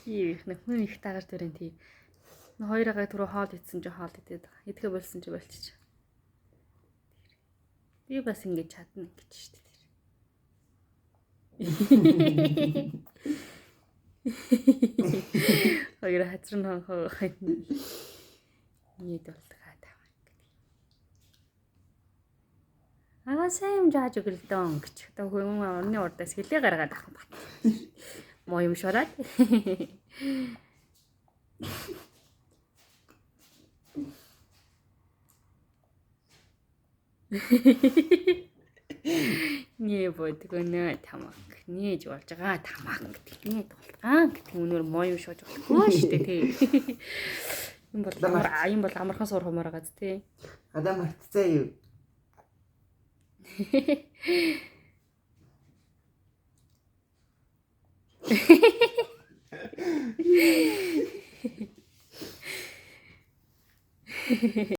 Ийм их нөхөн их дагаар төрөн тий. Хоёроо түрүү хоол идсэн чи хоол идээд байгаа. Идэхэ болсон чи болчих. Би бас ингэж чадна гэж шүү дээ. Хоёр хазрын хонхоо нийт болтгаа таван гэдэг. Аа сайн юм жааж өглөдөн гэж. Одоо хүн орны урдаас хилээ гаргаад авах бат. Муу юм шороод. Нээ бодгонөө тамак. Нээж болж байгаа тамак гэдэг. Нээ тултгаан гэдэг үнээр муу юм шууж болохгүй шүү дээ тий. Юм бол амар юм бол амархан сурах юмар байгаа зү тий. Одоо мартцаа юу?